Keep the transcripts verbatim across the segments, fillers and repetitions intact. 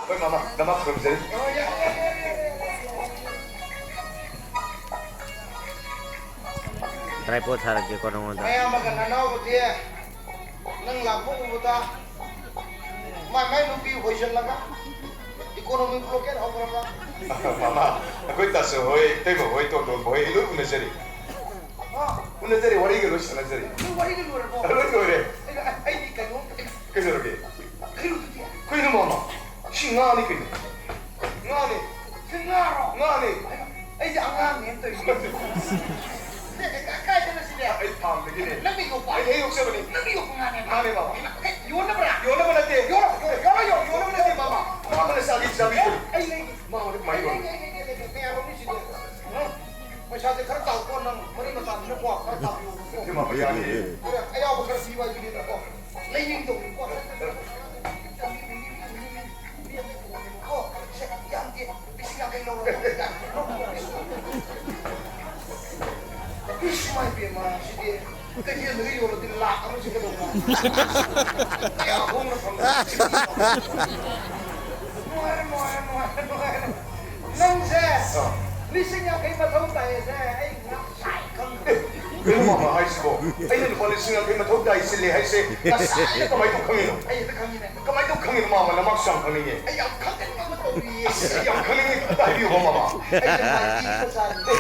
ꯍꯣꯏ ꯃꯃꯥ, ꯅꯃꯥ ꯈꯨꯔꯨꯝꯖꯔꯤ꯫ ꯇ꯭ꯔꯥꯏꯄꯣꯗ ꯊꯥꯔꯛꯀꯦꯀꯣ ꯅꯉꯣꯟꯗ꯫ ꯃꯌꯥꯝꯕꯒ ꯅꯅꯥꯎꯕꯗꯤ ꯅꯪ ꯂꯥꯛꯄ ꯎꯕꯗ ꯃꯥꯏ ꯃꯥꯏ ꯅꯨꯄꯤ ꯍꯣꯏꯖꯜꯂꯒ ꯏꯀꯣꯅꯣꯃꯤ ꯕ꯭ꯂꯣꯀꯦꯠ ꯍꯧꯈ꯭ꯔꯕ? ꯃꯃꯥ, ꯑꯩꯈꯣꯏ ꯇꯥꯆꯧ ꯍꯣꯏ, ꯏꯇꯩꯃ ꯍꯣꯏ, ꯇꯣꯟꯇꯣꯟꯕ ꯍꯣꯏ, ꯑꯩ ꯂꯣꯏ ꯎꯅꯖꯔꯤ꯫ ꯍꯥ? ꯎꯅꯖꯔꯤ, ꯋꯥꯔꯤꯒ ꯂꯣꯏ ꯁꯥꯟꯅꯖꯔꯤ꯫ ꯅꯣꯏ ꯋꯥꯔꯤꯒ ꯂꯣꯏꯔꯕꯣ? ꯂꯣꯏ ꯂꯣꯏꯔꯦ꯫ ꯑꯩ, ꯑꯩꯗꯤ ꯀꯩꯅꯣꯝ ꯀꯩꯗꯧꯔꯒꯦ? ꯈꯩꯔꯨꯗꯨꯗꯤ? ꯀꯩꯅꯣ ꯃꯥꯃ? ꯁꯤ ꯉꯥꯅꯤ ꯀꯩꯅꯣ꯫ ꯉꯥꯅꯤ꯫ ꯁꯤ ꯉꯥꯔꯣ? ꯉꯥꯅꯤ꯫ ꯑꯩꯗꯤ ꯑꯉꯥꯡꯅꯦꯅ ꯇꯧꯔꯤꯁꯦ꯫ ꯀꯥꯏꯗꯅꯣ ꯁꯤꯗꯤ? ꯑꯩ ꯐꯥꯝꯗꯒꯤꯅꯦ꯫ ꯅꯪꯅ ꯌꯣꯛꯄ? ꯑꯩ ꯍꯦꯛ ꯌꯣꯛꯆꯕꯅꯤ꯫ ꯅꯪꯅ ꯌꯣꯛꯄ ꯉꯥꯅꯦꯕ? ꯃꯥꯅꯦ ꯃꯥꯃ꯫ ꯍꯩꯃꯥ, ꯍꯦꯛ ꯌꯣꯟꯅꯕ꯭ꯔꯥ? ꯌꯣꯟꯅꯕ ꯅꯠꯇꯦ꯫ ꯌꯣꯜꯂꯣ, ꯌꯣꯜꯂꯣ, ꯌꯣꯜꯂꯣ, ꯌꯣꯜꯂꯣ꯫ ꯌꯣꯟꯅꯕ ꯅꯠꯇꯦ ꯃꯥꯃ꯫ ꯃꯥꯃꯅ ꯆꯥꯒꯦ ꯆꯥꯕꯤꯌꯨ꯫ ꯑꯩ ꯂꯩꯒꯦ꯫ ꯃꯥꯃꯅ ꯀꯃꯥꯏꯅ ꯌꯣꯟꯅꯤ? ꯂꯩꯒꯦ, ꯂꯩꯒꯦ, ꯂꯩꯒꯦ꯫ ꯀꯌꯥ ꯂꯧꯅꯤ ꯁꯤꯗꯤ? ꯍꯥ? ꯄꯩꯁꯥꯁꯦ ꯈꯔ ꯇꯥꯎꯀꯣ, ꯅꯪ ꯃꯔꯤ ꯃꯇꯥꯅꯤꯅꯀꯣ, ꯈꯔ ꯇꯥꯕꯤꯌꯣ꯫ ꯅꯠꯇꯦ ꯃꯥꯃ, ꯌꯥꯅꯤꯌꯦ꯫ ꯈꯔ ꯑꯌꯥꯎꯕ ꯈꯔ ꯄꯤꯌꯨ ꯍꯥꯏꯕꯅꯤꯅꯀꯣ꯫ ꯂꯩꯅꯤꯡꯗꯧꯅꯤꯀꯣ꯫ ꯀꯣ, ꯁꯦ, ꯌꯥꯝꯗꯦ꯫ ꯂꯤꯁꯤꯡ ꯌꯥꯡꯈꯩ ꯂꯧꯔꯣ꯫ ꯏꯁ, ꯏꯃꯥ ꯏꯕꯦꯝꯃ, ꯁꯤꯗꯤ ꯀꯩꯊꯦꯜꯗꯒ ꯌꯣꯜꯂꯗꯤ ꯂꯥꯛ ꯑꯃ ꯁꯤꯠꯀꯗꯧꯕ꯫ ꯀꯌꯥ ꯍꯣꯡꯅ ꯐꯪꯒꯅꯤ? ꯅꯨꯡꯉꯥꯏꯔꯦ, ꯅꯨꯡꯉꯥꯏꯔꯦ, ꯅꯨꯡꯉꯥꯏꯔꯦ, ꯅꯨꯡꯉꯥꯏꯔꯦ꯫ ꯅꯪꯁꯦ ꯑꯥ꯫ ꯂꯤꯁꯤꯡ ꯌꯥꯡꯈꯩ ꯃꯊꯧ ꯇꯥꯏꯌꯦꯁꯦ ꯑꯩ ꯉꯁꯥꯏ ꯈꯪꯉꯦ꯫ ꯀꯩꯅꯣ ꯃꯥꯃ ꯍꯥꯏꯁꯤꯕꯣ? ꯑꯩꯅ ꯂꯨꯄꯥ ꯂꯤꯁꯤꯡ ꯌꯥꯡꯈꯩ ꯃꯊꯧ ꯇꯥꯏ ꯁꯤꯜꯂꯦ ꯍꯥꯏꯁꯦ ꯉꯁꯥꯏꯅ ꯀꯃꯥꯏꯅ ꯇꯧ ꯈꯪꯉꯤꯅꯣ? ꯑꯩ ꯍꯦꯛꯇ ꯈꯪꯉꯤꯅꯦ꯫ ꯀꯃꯥꯏꯅ ꯇꯧ ꯈꯪꯉꯤꯅꯣ ꯃꯥꯃ? ꯅꯃꯥꯁꯨ ꯌꯥꯝ ꯈꯪꯅꯤꯡꯉꯦ꯫ ꯑꯩ ꯌꯥꯝ ꯈꯪꯅꯤꯡꯕ ꯑꯃ ꯇꯧꯔꯤꯌꯦ꯫ ꯑꯁ, ꯑꯩ ꯌꯥꯝ ꯈꯪꯅꯤꯡꯉꯦ, ꯑꯝꯇ ꯍꯥꯏꯕꯤꯌꯨ ꯃꯥꯃ꯫ ꯑꯩꯁꯦ ꯃꯥꯏꯕꯤ ꯑꯃ ꯆꯥꯔꯤꯌꯦ꯫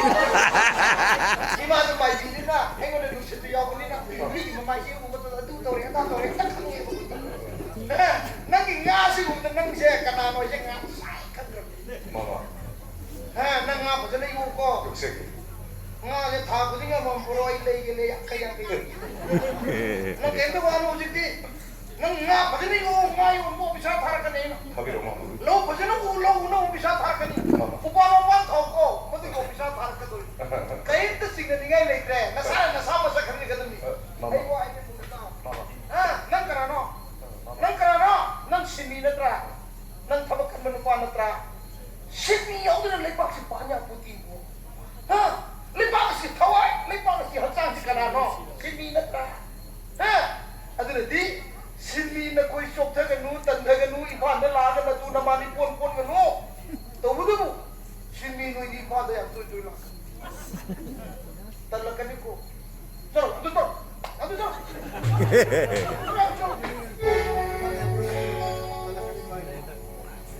ꯏꯃꯥꯗꯣ ꯃꯥꯏꯕꯤꯅꯤꯅ ꯑꯩꯉꯣꯟꯗ ꯅꯨꯡꯁꯤꯠꯇꯨ ꯌꯥꯎꯕꯅꯤꯅ ꯃꯤꯒꯤ ꯃꯃꯥꯏꯁꯦ ꯎꯕꯗ ꯑꯗꯨ ꯇꯧꯔꯦ, ꯑꯗꯥ ꯇꯧꯔꯦ, ꯍꯦꯛꯇ ꯈꯪꯉꯦꯕ꯫ ꯑꯦ, ꯅꯪꯒꯤ ꯉꯥꯁꯤ ꯎꯕꯗ ꯅꯪꯁꯦ ꯀꯅꯥꯅꯣ ꯍꯥꯏꯁꯦ ꯉꯁꯥꯏ ꯈꯪꯈ꯭ꯔꯕꯅꯤ꯫ ꯃꯥꯃ꯫ ꯍꯥ, ꯅꯪ ꯉꯥ ꯐꯖꯅ ꯌꯣꯛꯎꯀꯣ꯫ ꯌꯣꯛꯆꯒꯦ꯫ ꯉꯥꯁꯦ ꯊꯥ ꯈꯨꯗꯤꯡ ꯑꯃꯃꯝ ꯄꯨꯔꯛꯑꯣ, ꯑꯩ ꯂꯩꯒꯦ, ꯂꯩ, ꯌꯥꯡꯈꯩ, ꯌꯥꯡꯈꯩ꯫ ꯅꯪ ꯀꯩꯝꯇ ꯋꯥꯅꯨ ꯍꯧꯖꯤꯛꯇꯤ꯫ ꯅꯪ ꯉꯥ ꯐꯖꯅ ꯌꯣꯛꯑꯣ, ꯉꯥ ꯌꯣꯟꯕ ꯄꯩꯁꯥ ꯊꯥꯔꯛꯀꯅꯤ ꯑꯩꯅ꯫ ꯊꯥꯕꯤꯔꯛꯑꯣ, ꯃꯥꯃ꯫ ꯂꯧ ꯐꯖꯅ ꯎ, ꯂꯧ ꯎꯅꯕ ꯄꯩꯁꯥ ꯊꯥꯔꯛꯀꯅꯤ꯫ ꯃꯥꯃ꯫ ꯎꯄꯥꯜ ꯋꯥꯄꯥꯜ ꯊꯥꯎꯀꯣ, ꯃꯗꯨꯒ ꯄꯩꯁꯥ ꯊꯥꯔꯛꯀꯗꯣꯏꯅꯤ꯫ ꯀꯔꯤꯝꯇ ꯆꯤꯡꯅꯅꯤꯡꯉꯥꯏ ꯂꯩꯇ꯭ꯔꯦ, ꯅꯁꯥꯅ ꯅꯁꯥ ꯃꯁꯛ ꯈꯪꯖꯒꯗꯕꯅꯤ꯫ ꯃꯥꯃ꯫ ꯑꯩ ꯋꯥ ꯍꯥꯏꯒꯦ, ꯃꯨꯟꯅ ꯇꯥꯎ꯫ ꯃꯥꯃ꯫ ꯍꯥ? ꯅꯪ ꯀꯅꯥꯅꯣ? ꯃꯥꯃ꯫ ꯅꯪ ꯀꯅꯥꯅꯣ? ꯅꯪ ꯁꯤꯟꯃꯤ ꯅꯠꯇ꯭ꯔꯥ? ꯅꯪ ꯊꯕꯛ ꯀꯟꯕ ꯅꯨꯄꯥ ꯅꯠꯇ꯭ꯔꯥ? ꯁꯤꯟꯃꯤ ꯌꯥꯎꯗꯅ ꯂꯩꯕꯥꯛꯁꯤ ꯄꯥꯟ ꯌꯥꯄꯣꯠꯇꯦ ꯏꯕꯨꯡꯉꯣ꯫ ꯍꯥ? ꯂꯩꯕꯥꯛ ꯑꯁꯤ ꯊꯋꯥꯏ, ꯂꯩꯕꯥꯛ ꯑꯁꯤ ꯍꯛꯆꯥꯡꯁꯤ ꯀꯅꯥꯅꯣ? ꯁꯤꯟꯃꯤ ꯅꯠꯇ꯭ꯔꯥ? ꯍꯥ? ꯑꯗꯨꯅꯗꯤ ꯁꯤꯟꯃꯤ ꯅꯈꯣꯏ ꯆꯣꯛꯊꯒꯅꯨ, ꯇꯟꯊꯒꯅꯨ, ꯏꯝꯐꯥꯜꯗ ꯂꯥꯛꯑꯒ ꯅꯇꯨ ꯅꯃꯥꯟ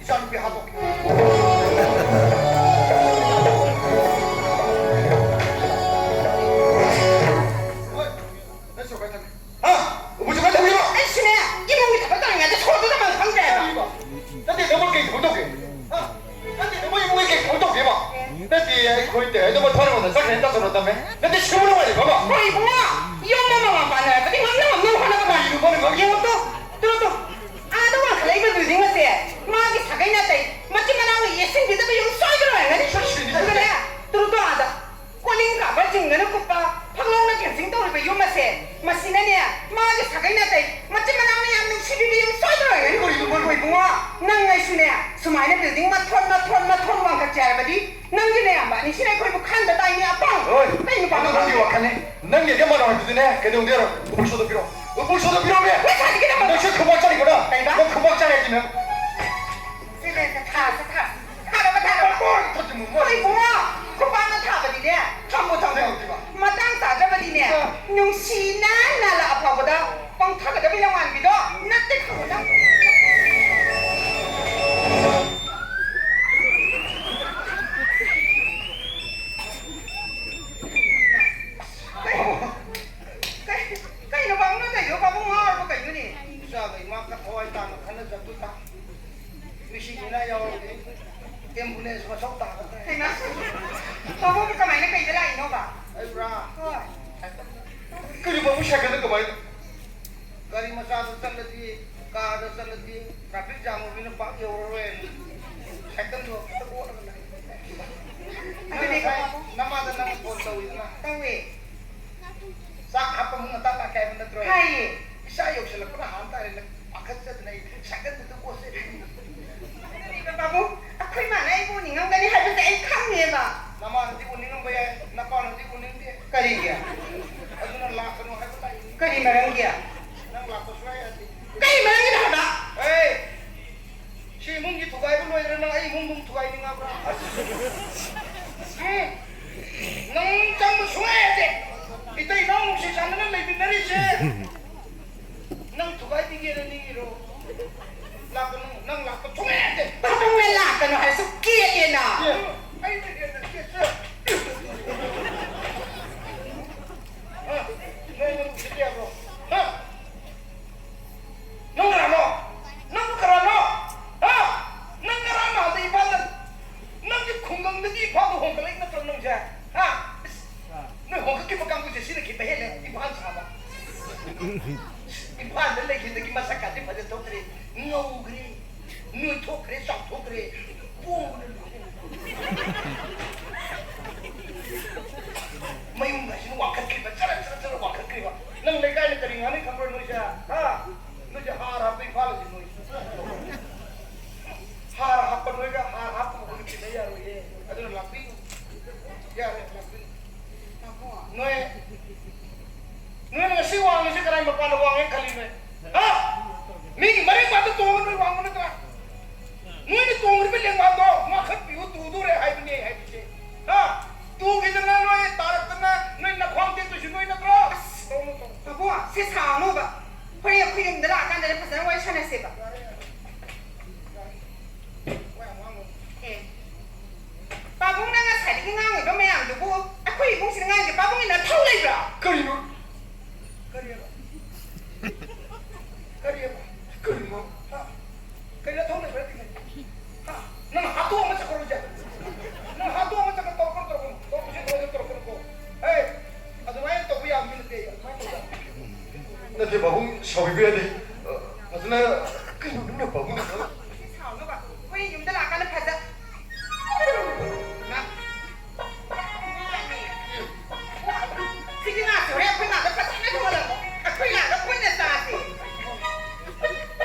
ꯏꯆꯥꯅꯨꯄꯤ ꯍꯥꯠꯇꯣꯛꯀꯦ꯫ ꯍꯣꯏ, ꯅꯪ ꯁꯣꯔ ꯀꯥꯏ ꯊꯝꯃꯤ? ꯍꯥ? ꯎꯄꯨ ꯁꯣꯔ ꯀꯥꯏ ꯊꯝꯃꯤꯕ? ꯑꯩꯁꯨꯅꯦ, ꯏꯃꯨꯡꯒꯤ ꯊꯕꯛ ꯇꯧꯔꯤꯉꯩꯗ ꯁꯣꯔꯗꯣ ꯊꯝꯐꯝ ꯈꯪꯗ꯭ꯔꯦ ꯍꯥꯏꯕ꯫ ꯀꯔꯤꯕ? ꯅꯠꯇꯦ, ꯅꯪꯕꯨ ꯀꯩ ꯊꯕꯛ ꯇꯧꯒꯦ? ꯍꯥ? ꯅꯠꯇꯦ, ꯅꯪꯕꯨ ꯏꯃꯨꯡꯒꯤ ꯀꯩ ꯊꯕꯛ ꯇꯧꯒꯦꯕ? ꯅꯠꯇꯦ, ꯑꯩꯈꯣꯏ ꯇꯦ, ꯑꯗꯨꯝ ꯊꯣꯏꯅ ꯆꯠꯈ꯭ꯔꯦꯅ ꯇꯧꯁꯜꯂꯣ ꯇꯝꯃꯦ꯫ ꯅꯠꯇꯦ, ꯁꯤꯕꯨ ꯅꯨꯡꯉꯥꯏꯔꯤꯕꯕ? ꯍꯣꯏ, ꯏꯕꯨꯡꯉꯣ, ꯌꯨꯝ ꯑꯃ ꯃꯄꯥꯟ ꯍꯥꯏꯔꯕꯗꯤ ꯉꯝꯅ ꯉꯝꯅꯕ ꯍꯣꯠꯅꯒꯗꯕꯅꯤ꯫ ꯀꯔꯤꯅꯣ ꯅꯪ ꯉꯥꯡꯉꯤꯗꯣ? ꯌꯦꯡꯉꯣ ꯇꯨ, ꯇꯨ, ꯇꯨ꯫ ꯑꯥꯗ ꯋꯥꯡꯈꯠꯂꯛꯏꯕ building ꯑꯁꯦ ꯃꯥꯒꯤ ꯁꯥꯒꯩ ꯅꯥꯇꯩ, ꯃꯆꯤꯟ ꯃꯅꯥꯎꯅ ꯌꯦꯠꯁꯤꯟꯕꯤꯗꯕ ꯌꯨꯝ ꯁꯣꯏꯗꯅ ꯑꯣꯏꯔꯝꯒꯅꯤ꯫ ꯁꯣꯏꯗꯅ꯫ ꯑꯗꯨꯒꯅꯦ, ꯇꯨ, ꯇꯨ, ꯑꯥꯗ ꯀꯣꯂꯤꯡ ꯀꯥꯕ ꯆꯤꯡꯗꯅ ꯀꯨꯞꯄ, ꯐꯛꯂꯣꯡꯅ fencing ꯇꯧꯔꯤꯕ ꯌꯨꯝ ꯑꯁꯦ, ꯃꯁꯤꯅꯅꯦ, ꯃꯥꯒꯤ ꯁꯥꯒꯩ ꯅꯥꯇꯩ, ꯃꯆꯤꯟ ꯃꯅꯥꯎꯅ ꯌꯥꯝ ꯅꯨꯡꯁꯤꯕꯤꯕ ꯌꯨꯝ ꯁꯣꯏꯗꯅ ꯑꯣꯏꯔꯝꯒꯅꯤ꯫ ꯀꯔꯤꯅꯣ, ꯀꯔꯤꯅꯣ? ꯍꯣꯏ, ꯏꯕꯨꯡꯉꯣ, ꯅꯪ ꯑꯩꯁꯨꯅꯦ, ꯁꯨꯃꯥꯏꯅ building ꯃꯊꯣꯟ, ꯃꯊꯣꯟ, ꯃꯊꯣꯟ ꯋꯥꯡꯈꯠꯁꯦ ꯍꯥꯏꯔꯕꯗꯤ, ꯅꯪꯒꯤ ꯅꯌꯥꯝꯕ ꯑꯅꯤꯁꯤꯅ ꯑꯩꯈꯣꯏꯕꯨ ꯈꯟꯗ ꯇꯥꯏꯅꯦ, ꯑꯄꯪ! ꯍꯣꯏ, ꯅꯪ ꯅꯨꯄꯥ ꯑꯗꯨ ꯅꯪꯒꯤ ꯋꯥꯈꯜꯅꯤ꯫ ꯅꯪꯒꯤ ꯑꯗꯨ ꯃꯔꯥꯡ ꯍꯥꯏꯕꯗꯨꯅꯦ, ꯀꯩꯗꯧꯗꯣꯏꯔꯣ? ꯎꯄꯨ ꯁꯣꯗꯣ ꯄꯤꯔꯛꯑꯣ꯫ ꯎꯄꯨ ꯁꯣꯗꯣ ꯄꯤꯔꯛꯑꯣꯅꯦ꯫ ꯉꯁꯥꯏꯗꯒꯤ ꯅꯪ ꯅꯪꯁꯨ ꯈꯨꯕꯥꯛ ꯆꯥꯔꯤꯕ꯭ꯔꯣ? ꯀꯩꯕ? ꯅꯪ ꯈꯨꯕꯥꯛ ꯆꯥꯔꯦ ꯍꯥꯏꯁꯤ ꯅꯪ꯫ ꯁꯦ, ꯁꯦ, ꯁꯦ, ꯊꯥꯔꯁꯦ, ꯊꯥꯔꯁꯦ꯫ ꯊꯥꯔꯕ, ꯊꯥꯔꯕ? ꯊꯥꯔꯕ, ꯊꯥꯔꯕ꯫ ꯍꯣꯏ, ꯏꯕꯨꯡꯉꯣ, ꯈꯨꯕꯥꯛꯅ ꯊꯥꯕꯗꯤꯅꯦ, ꯊꯝꯃꯣ, ꯊꯝꯃꯣ꯫ ꯀꯩꯗꯧꯗꯣꯏꯕ? ꯃꯇꯥꯡ ꯆꯥꯗ꯭ꯔꯕꯗꯤꯅꯦ, ꯑ꯫ ꯅꯨꯡꯁꯤꯅ ꯅꯥꯂꯛꯑ ꯐꯥꯎꯕꯗ ꯄꯪꯊꯒꯗꯕ ꯌꯥꯝ ꯃꯥꯟꯕꯤꯗꯣ ꯅꯠꯇꯦ, ꯈꯪꯕ꯭ꯔꯥ? ꯀꯩ-, ꯀꯩꯅꯣ ꯄꯥꯕꯨꯡꯅ ꯇꯧꯔꯤꯗꯣ? ꯄꯥꯕꯨꯡ ꯉꯥꯎꯔꯕ ꯀꯩꯅꯣꯅꯦ? ꯏꯆꯥꯒ ꯏꯃꯥꯒ ꯊꯋꯥꯏ ꯇꯥꯅ ꯈꯟꯅꯖꯕꯗꯨꯗ ꯃꯤꯁꯤꯡꯁꯤꯅ ꯌꯥꯎꯔꯗꯤ ambulance ꯃꯊꯧ ꯇꯥꯒꯗ꯭ꯔꯥ? ꯍꯩꯃꯥ! ꯄꯥꯕꯨꯡ ꯀꯃꯥꯏꯅ ꯀꯩꯗ ꯂꯥꯛꯏꯅꯣꯕ? ꯑꯩꯕꯨꯔꯥ? ꯍꯣꯏ꯫ ꯀꯩꯅꯣ ꯄꯥꯕꯨꯡ ꯁꯥꯏꯀꯜꯗ ꯀꯃꯥꯏꯅ? ꯒꯥꯔꯤ ꯃꯆꯥꯗ ꯆꯠꯂꯗꯤ, ꯀꯥꯔꯗ ꯆꯠꯂꯗꯤ traffic jam ꯑꯣꯏꯕꯅꯤꯅ ꯄꯥꯛ ꯌꯧꯔꯔꯣꯏ꯫ ꯁꯥꯏꯀꯜꯗꯣ ꯈꯤꯇꯪ ꯑꯣꯠꯂꯒ ꯂꯥꯛꯏ꯫ ꯅꯪ ꯑꯗꯨꯗꯤ ꯉꯁꯥꯏ ꯄꯥꯕꯨꯡ ꯅꯃꯥꯗ ꯅꯪ phone ꯇꯧꯋꯤꯗꯅ? ꯇꯧꯋꯦ꯫ ꯆꯥꯛ ꯍꯥꯞꯄ ꯑꯃꯨꯛ ꯉꯟꯇꯥ ꯂꯥꯛꯀꯦ ꯍꯥꯏꯕ ꯅꯠꯇ꯭ꯔꯣ? ꯍꯥꯏꯌꯦ꯫ ꯏꯆꯥ ꯌꯧꯁꯜꯂꯛꯄꯅ ꯍꯥꯟ ꯇꯥꯔꯦ, ꯅꯪ ꯄꯥꯈꯠꯆꯗꯅ ꯑꯩ ꯁꯥꯏꯀꯜꯗꯨꯗ ꯀꯣꯠꯆꯔꯤꯅꯤ꯫ ꯑꯗꯨꯅꯦꯕ ꯄꯥꯕꯨꯡ, ꯑꯩꯈꯣꯏ ꯃꯥꯅ ꯑꯩꯕꯨ ꯎꯅꯤꯡꯉꯝꯒꯅꯤ ꯍꯥꯏꯕꯁꯦ ꯑꯩ ꯈꯪꯉꯦꯕ꯫ ꯅꯃꯥꯅꯗꯤ ꯎꯅꯤꯡꯉꯝꯕ ꯌꯥꯏ, ꯅꯄꯥꯅꯗꯤ ꯎꯅꯤꯡꯗꯦ꯫ ꯀꯔꯤꯒꯤ? ꯑꯗꯨꯅ ꯂꯥꯛꯀꯅꯨ ꯍꯥꯏꯕ ꯂꯥꯛꯏꯅꯤ꯫ ꯀꯔꯤ ꯃꯔꯝꯒꯤ? ꯅꯪ ꯂꯥꯛꯄ ꯁꯨꯡꯌꯥ ꯌꯥꯗꯦ꯫ ꯀꯔꯤ ꯃꯔꯝꯒꯤꯅꯣ ꯍꯥꯏꯕ? ꯑꯦ! ꯁꯤ ꯏꯃꯨꯡꯒꯤ ꯊꯨꯒꯥꯏꯕ ꯂꯣꯏꯗ꯭ꯔꯦ, ꯅꯪ ꯑꯩ ꯏꯃꯨꯡ ꯑꯗꯨꯝ ꯊꯨꯒꯥꯏꯅꯤꯡꯉꯕ꯭ꯔꯥ? ꯎꯝ? ꯅꯪ ꯆꯪꯕ ꯁꯨꯡꯌꯥ ꯌꯥꯗꯦ꯫ ꯏꯇꯩ ꯏꯅꯥꯎ ꯅꯨꯡꯁꯤ ꯆꯥꯟꯅꯅ ꯂꯩꯃꯤꯟꯅꯔꯤꯁꯦ꯫ ꯅꯪ ꯊꯨꯒꯥꯏꯕꯤꯒꯦꯅ ꯅꯤꯡꯉꯤꯔꯣ? ꯂꯥꯛꯀꯅꯨ, ꯅꯪ ꯂꯥꯛꯄ ꯁꯨꯡꯌꯥ ꯌꯥꯗꯦ꯫ ꯄꯥꯕꯨꯡꯅ ꯂꯥꯛꯀꯅꯨ ꯍꯥꯏꯔꯁꯨ ꯀꯦꯛꯑꯦꯅ꯫ ꯑꯦ, ꯑꯩꯅ ꯍꯦꯟꯅ ꯀꯦꯛꯆ-, ꯍꯥ? ꯅꯣꯏ ꯃꯔꯨꯞ ꯎꯁꯤꯠꯇꯦ ꯍꯥꯏꯕ꯭ꯔꯣ? ꯍꯥ? ꯅꯪ ꯀꯅꯥꯅꯣ? ꯅꯪ ꯀꯅꯥꯅꯣ? ꯍꯥ? ꯅꯪ ꯉꯔꯥꯡ ꯅꯍꯥꯟꯗ ꯏꯝꯐꯥꯜꯗ, ꯅꯪꯒꯤ ꯈꯨꯡꯒꯪꯗꯒꯤ ꯏꯝꯐꯥꯜꯗ ꯍꯣꯡꯒꯠꯂꯛꯏ ꯅꯠꯇ꯭ꯔꯣ ꯅꯪꯁꯦ? ꯍꯥ? ꯏꯁ, ꯅꯣꯏ ꯍꯣꯡꯒꯠꯈꯤꯕ ꯀꯥꯡꯕꯨꯁꯦ ꯁꯤꯅ ꯈꯤꯠꯄ ꯍꯦꯜꯂꯦ ꯏꯝꯐꯥꯜ ꯁꯥꯕ꯫ ꯏꯝꯐꯥꯜꯗ ꯂꯩꯈꯤꯕꯗꯒꯤ ꯃꯁꯛ ꯀꯥꯁꯦ ꯐꯖ ꯊꯣꯛꯇ꯭ꯔꯦ, ꯉꯧꯈ꯭ꯔꯦ, ꯅꯣꯏꯊꯣꯛꯈ꯭ꯔꯦ, ꯆꯥꯎꯊꯣꯛꯈ꯭ꯔꯦ, ꯄꯣꯡꯕꯅ ꯂꯣꯏꯔꯦ꯫ ꯃꯌꯨꯝꯒꯁꯤꯅ ꯋꯥꯡꯈꯠꯈ꯭ꯔꯤꯕ, ꯆꯔ ꯆꯔ ꯆꯔ ꯋꯥꯡꯈꯠꯈ꯭ꯔꯤꯕ꯫ ꯅꯪ ꯂꯩꯀꯥꯏꯅ ꯀꯔꯤ ꯉꯥꯡꯅꯩ ꯈꯪꯕ꯭ꯔꯣ ꯅꯣꯏꯁꯦ? ꯍꯥ? ꯅꯣꯏꯁꯦ ꯍꯥꯔ ꯍꯥꯞꯄ ꯏꯝꯐꯥꯜꯁꯤ ꯅꯣꯏ꯫ ꯍꯥꯔ ꯍꯥꯞꯄ ꯅꯣꯏꯒ ꯍꯥꯔ ꯍꯥꯞꯄ ꯃꯈꯣꯏꯒ ꯇꯤꯟꯅ ꯌꯥꯔꯣꯏꯌꯦ꯫ ꯑꯗꯨꯅ ꯂꯥꯛꯄꯤꯌꯨ꯫ ꯌꯥꯔꯦ, ꯂꯥꯛꯄꯤꯌꯨ꯫ ꯅꯣꯏ, ꯅꯣꯏꯅ ꯉꯁꯤ ꯋꯥꯡꯉꯤꯁꯦ ꯀꯅꯥꯏ ꯃꯄꯥꯟꯗ ꯋꯥꯡꯉꯦꯅ ꯈꯜꯂꯤ ꯅꯣꯏ? ꯍꯥ? ꯃꯤꯒꯤ ꯃꯔꯤꯛ ꯃꯥꯗ ꯇꯣꯡꯉ ꯅꯣꯏ ꯋꯥꯡꯕ ꯅꯠꯇ꯭ꯔꯥ? ꯅꯣꯏꯅ ꯇꯣꯡꯉꯤꯕ ꯂꯦꯡꯕꯥꯟꯗꯣ ꯉꯥꯈꯠꯄꯤꯌꯨ, ꯇꯨꯗꯣꯔꯦ ꯍꯥꯏꯕꯅꯦ ꯍꯥꯏꯕꯁꯦ꯫ ꯍꯥ? ꯇꯨꯈꯤꯗꯅ ꯅꯣꯏ ꯇꯥꯔꯛꯇꯅ ꯅꯣꯏ ꯅꯈ꯭ꯋꯥꯡ ꯇꯦꯛꯇꯣꯏꯁꯤ ꯅꯣꯏ ꯅꯠꯇ꯭ꯔꯣ? ꯑꯁ! ꯇꯧꯅꯨ, ꯇꯧꯅꯨ꯫ ꯄꯥꯕꯨꯡ, ꯁꯤ ꯁꯥꯎꯅꯣꯕ꯫ ꯍꯣꯔꯦꯟ ꯑꯩꯈꯣꯏ ꯌꯨꯝꯗ ꯂꯥꯛꯑꯀꯥꯟꯗꯅꯦ ꯐꯖꯅ ꯋꯥꯔꯤ ꯁꯥꯟꯅꯁꯦꯕ꯫ ꯌꯥꯔꯦ, ꯌꯥꯔꯦ, ꯌꯥꯔꯦ꯫ ꯋꯥ ꯌꯥꯝ ꯉꯥꯡꯒꯅꯨ꯫ ꯑꯦ꯫ ꯄꯥꯕꯨꯡꯅ ꯉꯁꯥꯏꯗꯒꯤ ꯉꯥꯡꯉꯤꯕ ꯃꯌꯥꯝꯗꯨꯕꯨ ꯑꯩꯈꯣꯏ ꯏꯃꯨꯡꯁꯤꯗ ꯉꯥꯡꯉꯤꯁꯦ ꯄꯥꯕꯨꯡꯒꯤ ꯅꯊꯧ ꯂꯩꯕ꯭ꯔꯣ? ꯀꯔꯤꯅꯣ? ꯀꯔꯤꯑꯕ? ꯀꯔꯤꯑꯕ? ꯀꯔꯤꯅꯣ? ꯍꯥ? ꯀꯔꯤ ꯅꯊꯧ ꯂꯩꯕ꯭ꯔꯥ ꯍꯥꯏꯗꯤ? ꯍꯥ? ꯅꯪ ꯍꯥꯠꯇꯣꯛꯑꯝꯃ ꯆꯠꯈ꯭ꯔꯣ ꯍꯧꯖꯤꯛ꯫ ꯅꯪ ꯍꯥꯠꯇꯣꯛꯑꯝꯃ ꯆꯠꯈ꯭ꯔꯣ, ꯇꯧꯔꯛꯀꯅꯨ, ꯇꯧꯔꯛꯀꯅꯨ꯫ ꯇꯧꯔꯛꯀꯅꯨꯁꯦ ꯇꯧꯔꯒ ꯇꯧꯔꯛꯀꯅꯨꯀꯣ꯫ ꯍꯦ! ꯑꯗꯨꯃꯥꯏꯅ ꯇꯧꯕ ꯌꯥꯕ ꯃꯤ ꯅꯠꯇꯦ, ꯑꯗꯨꯃꯥꯏꯅ ꯇꯧꯕ ꯌꯥꯕ ꯃꯤ ꯅꯠꯇꯦ꯫ ꯅꯠꯇꯦ, ꯄꯥꯕꯨꯡ ꯁꯥꯎꯕꯤꯕ ꯌꯥꯗꯦ꯫ ꯑ, ꯐꯖꯅ ꯀꯩꯅꯣ ꯅꯪꯅ ꯄꯥꯕꯨꯡ ꯁꯥꯎꯅꯕ꯫ ꯍꯣꯔꯦꯟ ꯌꯨꯝꯗ ꯂꯥꯛꯀꯥꯟꯗ ꯐꯖ-, ꯁꯤꯒꯤ ꯉꯥꯁꯦ ꯍꯣꯔꯦꯟ ꯑꯩꯈꯣꯏ ꯃꯥꯗ ꯐꯖꯅ ꯊꯣꯡꯍꯜꯂꯝꯃꯣ꯫ ꯑꯩꯈꯣꯏ ꯃꯥꯒ ꯄꯨꯟꯅ ꯆꯥꯁꯦ꯫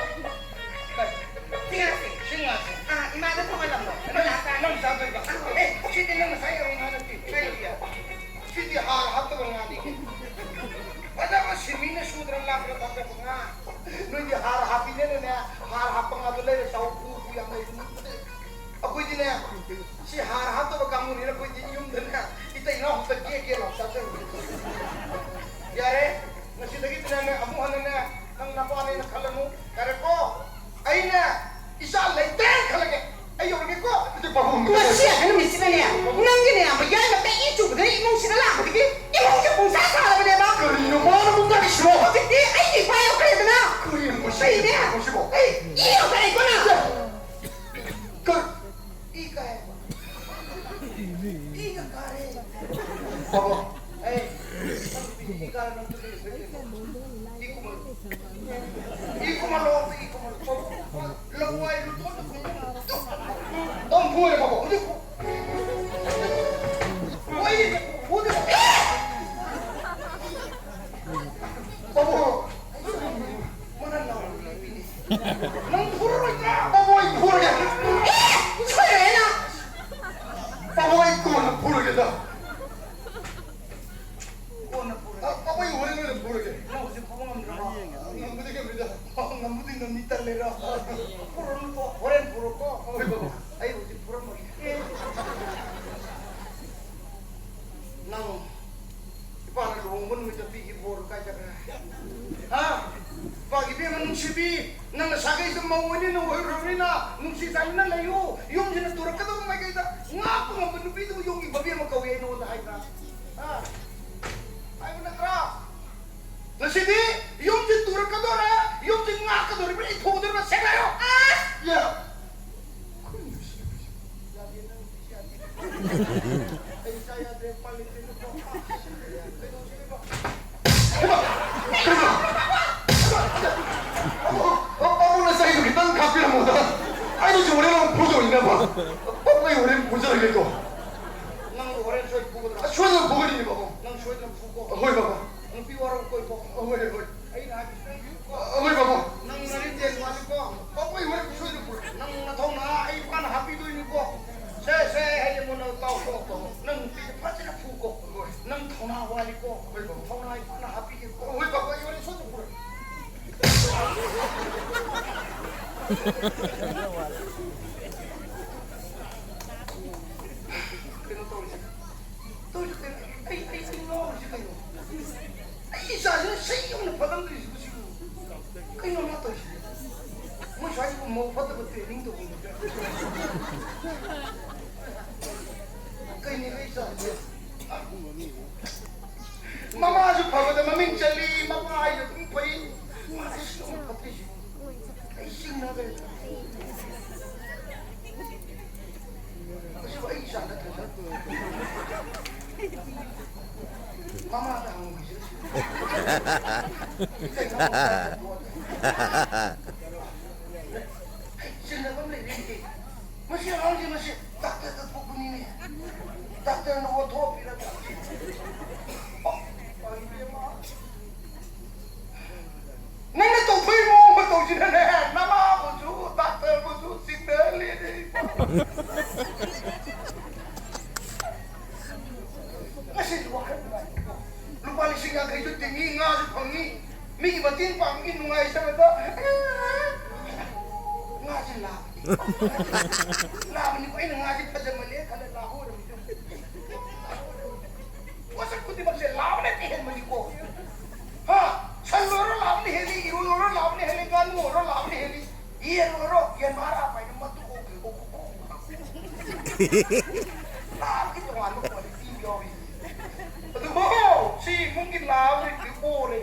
ꯁꯤ ꯉꯥꯁꯦ꯫ ꯁꯤ ꯉꯥꯁꯦ꯫ ꯑꯥ, ꯏꯃꯥꯗ ꯊꯣꯡꯍꯜꯂꯝꯃꯣ꯫ ꯑꯩꯈꯣꯏ ꯂꯥꯛꯑꯀꯥꯟꯗ꯫ ꯅꯪ ꯆꯥꯗꯣꯏꯕ? ꯑꯥ꯫ ꯑꯦ, ꯁꯤꯗꯤ ꯅꯪ ꯉꯁꯥꯏ ꯌꯧꯔꯤ ꯉꯥ ꯅꯠꯇꯦ꯫ ꯀꯩ ꯂꯩꯒꯦ? ꯁꯤꯗꯤ ꯍꯥꯔ ꯍꯥꯞꯇꯕ ꯉꯥꯅꯤ꯫ ꯐꯖꯕ ꯁꯤꯟꯃꯤꯅ ꯁꯨꯗꯅ ꯂꯥꯛꯄꯗ ꯊꯥꯖꯕ ꯉꯥ꯫ ꯅꯣꯏꯗꯤ ꯍꯥꯔ ꯍꯥꯞꯄꯤꯅꯦꯅꯅꯦ, ꯍꯥꯔ ꯍꯥꯞꯄ ꯉꯥꯗꯣ ꯂꯩꯔ ꯆꯥꯎ, ꯄꯨ, ꯄꯨ ꯌꯥꯝ ꯂꯩꯕꯅꯤ꯫ ꯑꯩꯈꯣꯏꯗꯤꯅꯦ, ꯁꯤ ꯍꯥꯔ ꯍꯥꯞꯇꯕ ꯀꯥꯡꯕꯨꯅꯤꯅ ꯑꯩꯈꯣꯏꯗꯤ ꯌꯨꯝꯗꯅꯦ, ꯏꯇꯩ ꯏꯅꯥꯎ ꯈꯛꯇ ꯒꯦ ꯒꯦ ꯂꯥꯎ ꯆꯥꯖꯕꯅꯤ꯫ ꯌꯥꯔꯦ, ꯉꯁꯤꯗꯒꯤꯗꯤꯅꯦ ꯑꯃꯨꯛ ꯍꯟꯅꯅꯦ, ꯅꯪ ꯅꯄꯥꯅꯦꯅ ꯈꯜꯂꯅꯨ꯫ ꯌꯥꯔꯦꯀꯣ? ꯑꯩꯅ ꯏꯆꯥ ꯂꯩꯇꯦ ꯈꯜꯂꯒꯦ꯫ ꯑꯩ ꯌꯧꯔꯒꯦꯀꯣ꯫ ꯑꯗꯨ ꯄꯥꯕꯨꯡ ꯉꯁꯤ ꯍꯥꯏꯕ ꯅꯨꯃꯤꯠꯁꯤꯗꯅꯦ, ꯅꯪꯒꯤꯅꯦ ꯃꯌꯥꯏ ꯃꯇꯦꯛ ꯏ ꯆꯨꯕꯗꯅ ꯏꯃꯨꯡꯁꯤꯗ ꯂꯥꯛꯄꯗꯒꯤ ꯏꯃꯨꯡꯁꯦ ꯄꯨꯡꯁꯥ ꯁꯥꯔꯕꯅꯦꯕ꯫ ꯀꯔꯤꯅꯣ ꯃꯥꯅ ꯑꯃꯨꯛ ꯇꯥꯛꯏꯁꯤꯕꯣ? ꯍꯧꯖꯤꯛꯇꯤ ꯑꯩꯒꯤ ꯏꯄꯥ ꯌꯧꯈ꯭ꯔꯦꯗꯅ꯫ ꯀꯔꯤꯅꯣ ꯃꯁꯤ? ꯀꯔꯤꯅꯦ? ꯃꯁꯤꯕꯣ? ꯑꯩ ꯏ ꯌꯥꯝ ꯀꯥꯏꯀꯣ ꯅꯪ꯫ ꯀ- ꯏ ꯀꯥꯏ ꯍꯥꯏꯕ? ꯏꯒ ꯀꯥꯔꯦ꯫ ꯕꯥꯕꯥ꯫ ꯑꯦ, ꯅꯪ ꯅꯨꯄꯤ ꯏ ꯀꯥꯔꯦ, ꯅꯪ ꯇꯨꯃꯤꯟ ꯂꯩꯊꯣꯛꯏ ꯀꯩꯅꯣ? E ꯀꯨꯝꯍꯜ-, E ꯀꯨꯝꯍꯜꯂꯣ, E ꯀꯨꯝꯍꯜꯂꯣ꯫ ꯂꯋꯥꯏ ꯂꯨꯇꯣꯟꯗ ꯀꯨꯝꯍꯜꯂꯣ꯫ ꯑꯗꯨꯝ ꯐꯨꯔꯦ ꯕꯥꯕꯥ, ꯍꯧꯖꯤꯛ ꯐꯨ-, ꯍꯣꯏ, ꯐꯨꯗꯦ꯫ ꯕꯥꯕꯥ꯫ ꯅꯪ ꯐꯨꯔꯔꯣꯏꯗ꯭ꯔꯥ? ꯄꯥꯕꯣꯏ ꯐꯨꯔꯒꯦ꯫ ꯑꯦ! ꯁꯣꯏꯔꯦ ꯅꯪ꯫ ꯄꯥꯕꯣꯏ ꯀꯣꯟꯅ ꯐꯨꯔꯒꯦꯗ꯫ ꯀꯣꯟꯅ ꯐꯨꯔꯒꯦ꯫ ꯑ, ꯄꯥꯕꯣꯏ ꯍꯣꯔꯦꯟ ꯑꯣꯏꯅ ꯐꯨꯔꯒꯦ꯫ ꯅꯪ ꯍꯧꯖꯤꯛ ꯐꯨꯕ ꯉꯝꯗ꯭ꯔꯕꯣ? ꯉꯝꯕꯨꯗꯤ ꯉꯝꯃꯤꯗ꯫ ꯉꯝꯕꯨꯗꯤ ꯉꯝꯃꯤ, ꯇꯜꯂꯦꯗ꯫ ꯐꯨꯔꯨꯅꯨꯀꯣ, ꯍꯣꯔꯦꯟ ꯐꯨꯔꯣꯀꯣ꯫ ꯍꯣꯏ, ꯕꯥꯕꯥ꯫ ꯑꯩ ꯍꯧꯖꯤꯛ ꯐꯨꯔꯝꯃꯒꯦ꯫ ꯅꯪ ꯏꯄꯥꯅ ꯂꯨꯍꯣꯡꯕ ꯅꯨꯃꯤꯠꯇ ꯄꯤꯈꯤꯕ ꯕꯣꯔ ꯀꯥꯏ ꯆꯠꯈ꯭ꯔꯦ? ꯍꯥ? ꯏꯄꯥꯒꯤ ꯏꯕꯦꯝꯃ ꯅꯨꯡꯁꯤꯕꯤ, ꯅꯪ ꯅꯁꯥꯈꯩꯁꯨ ꯃꯧ ꯑꯣꯏꯅꯤꯅ ꯑꯣꯏꯔꯨꯔꯕꯅꯤꯅ ꯅꯨꯡꯁꯤ ꯆꯥꯟꯅꯅ ꯂꯩꯌꯨ꯫ ꯌꯨꯝꯁꯤꯅ ꯇꯨꯔꯛꯀꯗꯧꯕ ꯃꯥꯏꯀꯩꯗ ꯉꯥꯛꯄ ꯉꯝꯕ ꯅꯨꯄꯤꯗꯨꯕꯨ ꯌꯨꯝꯒꯤ ꯃꯕꯦꯝꯃ ꯀꯧꯏ ꯑꯩ ꯅꯉꯣꯟꯗ ꯍꯥꯏꯕ꯭ꯔꯥ? ꯍꯥ? ꯍꯥꯏꯕ ꯅꯠꯇ꯭ꯔꯥ? ꯉꯁꯤꯗꯤ ꯌꯨꯝꯁꯤ ꯇꯨꯔꯛꯀꯗꯣꯔꯦ, ꯌꯨꯝꯁꯤ ꯉꯥꯛꯀꯗꯣꯔꯤꯕ꯭ꯔꯥ, ꯏꯟꯊꯣꯛꯀꯗꯣꯔꯤꯕ꯭ꯔꯥ, ꯁꯦꯡꯅ ꯍꯥꯏꯌꯣ꯫ ꯌꯥ꯫ ꯌꯥꯗꯦ, ꯅꯪ ꯌꯥꯗꯦ꯫ ꯑꯩ ꯏꯆꯥ ꯌꯥꯗ꯭ꯔꯦ, ꯎꯄꯥꯏ ꯂꯩꯇ꯭ꯔꯦ, ꯅꯀꯣ꯫ ꯀꯩꯗꯧꯁꯤꯒꯦꯕ? ꯍꯩꯃꯥ! ꯀꯩꯅꯣ? ꯑꯣ, ꯑꯣ, ꯄꯥꯕꯨꯡꯅ ꯆꯩꯗꯨ ꯈꯤꯇꯪ ꯈꯥꯛꯄꯤꯔꯝꯃꯣꯗ꯫ ꯑꯩꯅ ꯆꯨꯝꯕꯅꯦ ꯅꯪ ꯐꯨꯗꯣꯏꯅꯦꯕ꯫ ꯄꯥꯕꯨꯡ, ꯑꯩ ꯍꯣꯔꯦꯟ ꯐꯨꯖꯔꯒꯦꯀꯣ꯫ ꯅꯪ ꯍꯣꯔꯦꯟ ꯁꯣꯏ ꯐꯨꯒꯗ꯭ꯔꯥ? ꯁꯣꯏꯗꯅ ꯐꯨꯒꯅꯤꯅꯦ, ꯄꯥꯕꯨꯡ꯫ ꯅꯪ ꯁꯣꯏꯗꯅ ꯐꯨꯀꯣ꯫ ꯍꯣꯏ, ꯄꯥꯕꯨꯡ꯫ ꯅꯨꯄꯤ ꯋꯥꯔꯧ ꯀꯣꯏꯀꯣ꯫ ꯍꯣꯏ, ꯍꯣꯏ꯫ ꯑꯩꯅ ꯍꯥꯏꯕ ꯁꯣꯏꯗꯅ ꯐꯨꯀꯣ꯫ ꯍꯣꯏ, ꯄꯥꯕꯨꯡ꯫ ꯅꯪ ꯅꯔꯤꯟ ꯇꯦꯟ ꯃꯥꯜꯂꯤꯀꯣ꯫ ꯄꯥꯕꯨꯡ, ꯑꯩ ꯍꯣꯔꯦꯟ ꯁꯣꯏꯗꯅ ꯐꯨꯔꯦ꯫ ꯅꯪ ꯅꯊꯧꯅꯥ ꯑꯩ ꯏꯄꯥꯅ ꯍꯥꯞꯄꯤꯗꯣꯏꯅꯤꯀꯣ꯫ ꯁꯦ, ꯁꯦ, ꯍꯌꯦꯡ ꯃꯨꯟꯅ ꯇꯥꯎꯀꯣ꯫ ꯅꯪ ꯅꯨꯄꯤꯁꯦ ꯐꯖꯅ ꯐꯨꯀꯣ꯫ ꯍꯣꯏ꯫ ꯅꯪ ꯊꯧꯅꯥ ꯋꯥꯠꯂꯤꯀꯣ꯫ ꯍꯣꯏ, ꯄꯥꯕꯨꯡ꯫ ꯊꯧꯅꯥ ꯏꯄꯥꯅ ꯍꯥꯞꯄꯤꯒꯦꯀꯣ꯫ ꯍꯣꯏ, ꯄꯥꯕꯨꯡ, ꯑꯩ ꯍꯣꯔꯦꯟ ꯁꯣꯏꯗꯅ ꯐꯨꯔꯦ꯫ ꯀꯩꯅꯣ ꯇꯧꯔꯤꯁꯦ? ꯇꯧꯔꯤꯁꯦ ꯀꯩꯅꯣ? ꯑꯩ, ꯑꯩ, ꯑꯩ ꯉꯥꯎꯔꯤꯁꯦ ꯀꯩꯅꯣ? ꯑꯩ ꯏꯆꯥꯁꯤꯅ ꯁꯤ ꯌꯧꯅ ꯐꯠꯂꯝꯗ꯭ꯔꯤꯁꯤꯕꯨ ꯁꯤꯕꯨ? ꯀꯩꯅꯣ ꯑꯩ ꯆꯥꯁꯦ? ꯃꯃꯥꯁꯨ ꯐꯕꯗ ꯃꯃꯤꯡ ꯆꯠꯂꯤ, ꯃꯃꯥ ꯍꯥꯏꯁꯨ ꯑꯗꯨꯝ ꯐꯩ꯫ ꯃꯥꯁꯦ ꯁꯤ ꯑꯃꯨꯛ ꯐꯠꯇ꯭ꯔꯤꯁꯤ꯫ ꯑꯩ ꯆꯤꯡꯅꯈ꯭ꯔꯦ꯫ ꯃꯁꯤꯕꯨ ꯑꯩ ꯏꯆꯥ ꯅꯠꯇ꯭ꯔ? ꯃꯃꯥꯗ ꯍꯪꯉꯨꯈꯤꯁꯤꯔ? ꯀꯩꯅꯣ? ꯑꯩ ꯆꯤꯡꯅꯕ ꯑꯃ ꯂꯩꯔꯦ꯫ ꯃꯁꯤ ꯑꯉꯥꯡꯁꯦ ꯃꯁꯤ ꯗꯥꯛꯇꯔꯗ ꯊꯣꯛꯄꯅꯤꯅꯦ꯫ ꯗꯥꯛꯇꯔꯅ ꯑꯣꯟꯊꯣꯛꯄꯤꯔꯒ꯫ ꯑꯣ, ꯏꯕꯦꯝꯃ꯫ ꯅꯪꯅ ꯇꯧꯊꯣꯛꯏ ꯃꯑꯣꯡ ꯃꯇꯧꯁꯤꯅꯅꯦ, ꯅꯃꯥꯕꯨꯁꯨ, ꯗꯥꯛꯇꯔꯕꯨꯁꯨ ꯆꯤꯡꯅꯍꯜꯂꯦꯅꯦ꯫ ꯉꯁꯤꯗꯤ ꯋꯥꯈꯜ ꯅꯨꯡꯉꯥꯏꯇꯦꯀꯣ꯫ ꯂꯨꯄꯥ ꯂꯤꯁꯤꯡ ꯌꯥꯡꯈꯩꯁꯨ ꯇꯤꯡꯉꯤ, ꯉꯥꯁꯨ ꯐꯪꯉꯤ, ꯃꯤꯒꯤ ꯃꯇꯦꯡ ꯄꯥꯡꯕꯒꯤ ꯅꯨꯡꯉꯥꯏꯖꯕꯗ ꯉꯥꯁꯦ ꯂꯥꯕꯅꯤ꯫ ꯂꯥꯕꯅꯤꯀꯣ, ꯑꯩꯅ ꯉꯥꯁꯦ ꯐꯖꯃꯜꯂꯦ ꯈꯜꯂ ꯂꯥꯍꯧꯔꯕꯅꯤ꯫ ꯄꯣꯠꯁꯛ ꯈꯨꯗꯤꯡꯃꯛꯁꯦ ꯂꯥꯕꯅ ꯍꯦꯟꯕꯅꯤꯀꯣ꯫ ꯍꯥ? ꯁꯟ ꯑꯣꯏꯔꯣ ꯂꯥꯕꯅ ꯍꯦꯜꯂꯤ, ꯏꯔꯣꯏ ꯑꯣꯏꯔꯣ ꯂꯥꯕꯅ ꯍꯦꯜꯂꯤ, ꯉꯥꯅꯨ ꯑꯣꯏꯔꯣ ꯂꯥꯕꯅ ꯍꯦꯜꯂꯤ, ꯌꯦꯟ ꯑꯣꯏꯔꯣ, ꯌꯦꯟ ꯃꯥꯔꯥ ꯄꯥꯏꯅ ꯃꯇꯨ ꯈꯣꯡꯈ꯭ꯔꯦ, ꯈꯣꯡ, ꯈꯣꯡ, ꯈꯣꯡ꯫ ꯂꯥꯕꯒꯤ ꯇꯣꯉꯥꯟꯕ quality ꯑꯃ ꯌꯥꯎꯔꯤ꯫ ꯑꯗꯨꯕꯨ ꯁꯤ ꯏꯃꯨꯡꯒꯤ ꯂꯥꯕꯁꯤꯡꯗꯤ ꯄꯣꯔꯦ꯫